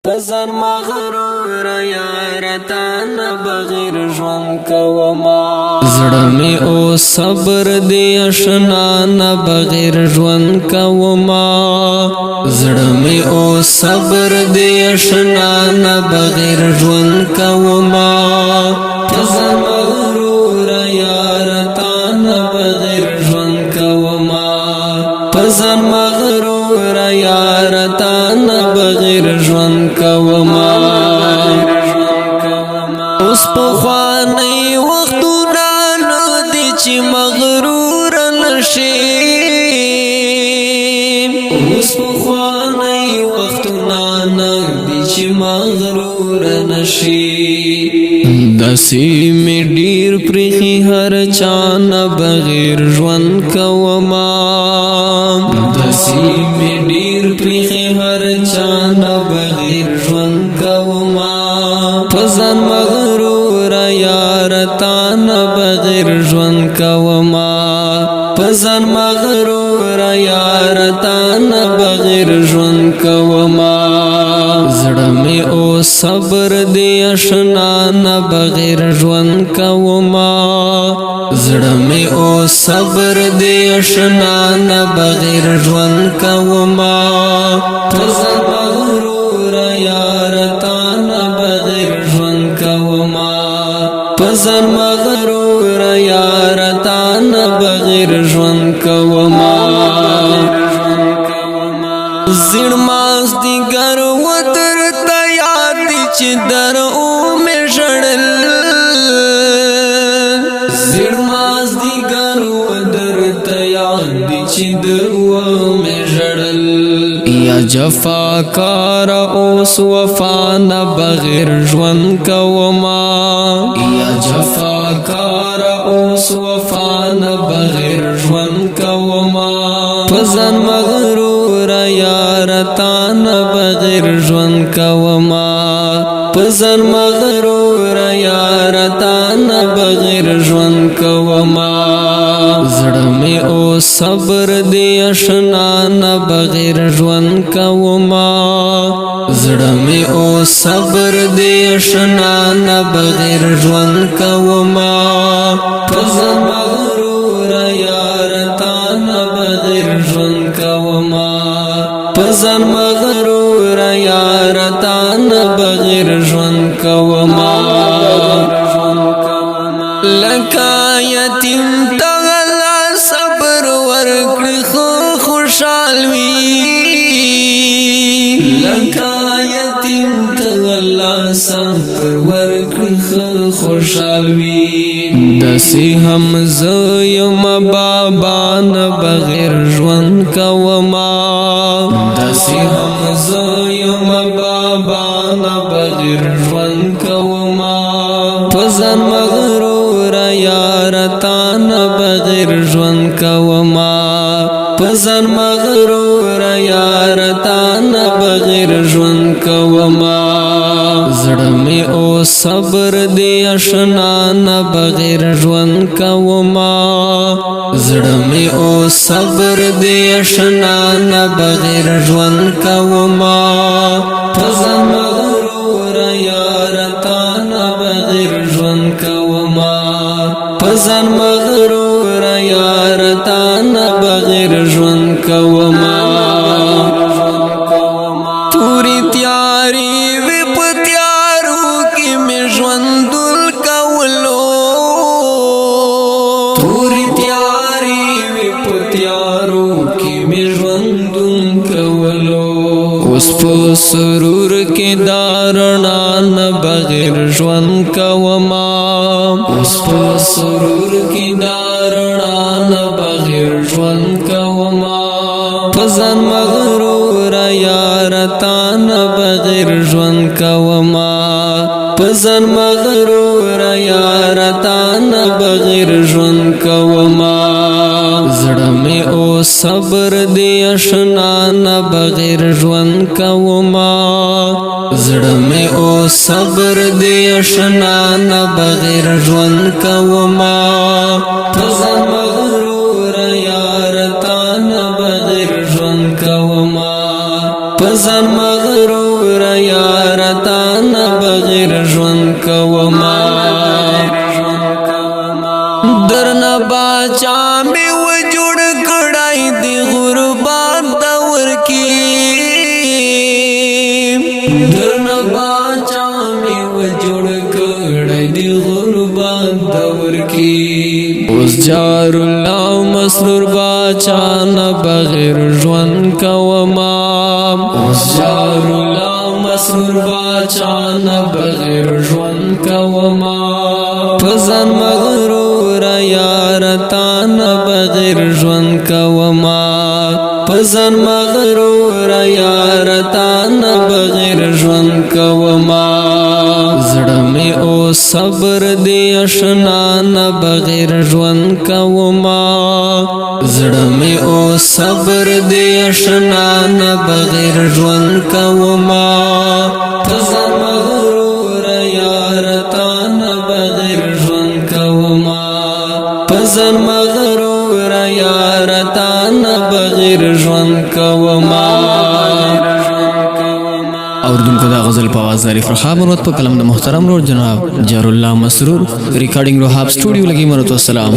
ځان مغرور یار تا نه بغیر ژوند کوما. زړه می او صبر دی اشنا نه بغیر ژوند کوما. زړه می او صبر دی اشنا نه بغیر ژوند کوما. ځان مغرور یار تا نه بغیر ژوند کوما. ځان مغرور یار تا نه بغیر ژوند کوما. اوس په خواني وختونه نه دي چې مغرور نشي. اوس په خواني وختونه نه دي چې مغرور نشي. دسی می ډیر پرخي هر چا نه بغیر ژوند کوما. دسی می ډیر پرخي هر چا نه بغیر ژوند کوما. پزن مغرور یار تا نه بغیر ژوند کوما. پزن مغرور یار تا نه بغیر ژوند کوما. زړه می او صبر دی اشنا نه بغیر ژوند کوما. زړه می او صبر دی اشنا نه بغیر ژوند کوما. پزن مغرور یار تا نه بغیر ژوند کوما. پزن مغرور یار تا نه بغیر ژوند کوما. زړ ماس دی ګر وتر ته یاد چې در او مې ژړل. زړ ماس دی ګر وتر ته یاد چې در او مې ژړل. یا جفا کار اوس وفا نه بغیر ژوند کوما. یا جفا کار اوس وفا نه بغیر ژوند کوما. پزن مغرور یار تا نه بغیر ژوند کوما. پزن مغرور یار تا نه بغیر ژوند کوما. زړه می او صبر دی اشنا نه بغیر ژوند کوما. زړه می او صبر دی اشنا نه بغیر ژوند کوما. پزن مغرور یار تا نه بغیر ژوند کوما. پزن مغرور یار تا نه بغیر ژوند کوما. لکه یتیم تغلا صبر ورکړي خو خوشحال وي. لکه یتیم تغلا صبر ورکړي خو خوشحال وي. دسی هم زه یم بابا نه بغیر ژوند کوما. دسی هم زه یم بابا نه بغیر ژوند کوما. پزن مغرور یار تا نه بغیر ژوند کوما. پزن مغرور یار تا نه بغیر ژوند کوما. زړه می او صبر دی اشنا نه بغیر ژوند کوما. زړه می او صبر دی اشنا نه بغیر ژوند کوما. پزن مغرور یار تا نه بغیر ژوند کوما. پزن مغرور یار تا نه بغیر ژوند کوما. توري تیاری وی په تیارو کې می ژوند کولو. توري تیاری وی په تیارو کې می ژوند کولو. اوس په سرور کې دارنا نه بغیر ژوند کوما. اوس په سرور کې دارنا نه بغیر ژوند کوما. پزن مغرور یار تا نه بغیر ژوند کوما. پزن مغرور یار تا نه بغیر ژوند کوما. زړه می او صبر دی اشنا نه بغیر ژوند کوما. زړه می او صبر دی اشنا نه بغیر ژوند کوما. پزن مغرور یار تا نه بغیر ژوند کوما. پزن مغرور یار جار الله مسرور باچا نه بغیر ژوند کوما. جار الله مسرور باچا نه بغیر ژوند کوما. پزن مغرور یار تا نه بغیر ژوند کوما. پزن مغرور یار تا نه بغیر ژوند کوما. زړه می او صبر دی اشنا نه بغیر ژوند کوما. زړه می او صبر دی اشنا نه بغیر ژوند کوما. پزن مغرور یار تا نه بغیر ژوند کوما. پزن مغرور یار تا نه بغیر ژوند کوما. اوریدونکو، دا غزل په आवाज ظریف رحاب مروت، په قلم د محترم ورور جناب جار الله مسرور، ریکارډینګ روحاب سټوډیو لګي. مرتو السلام.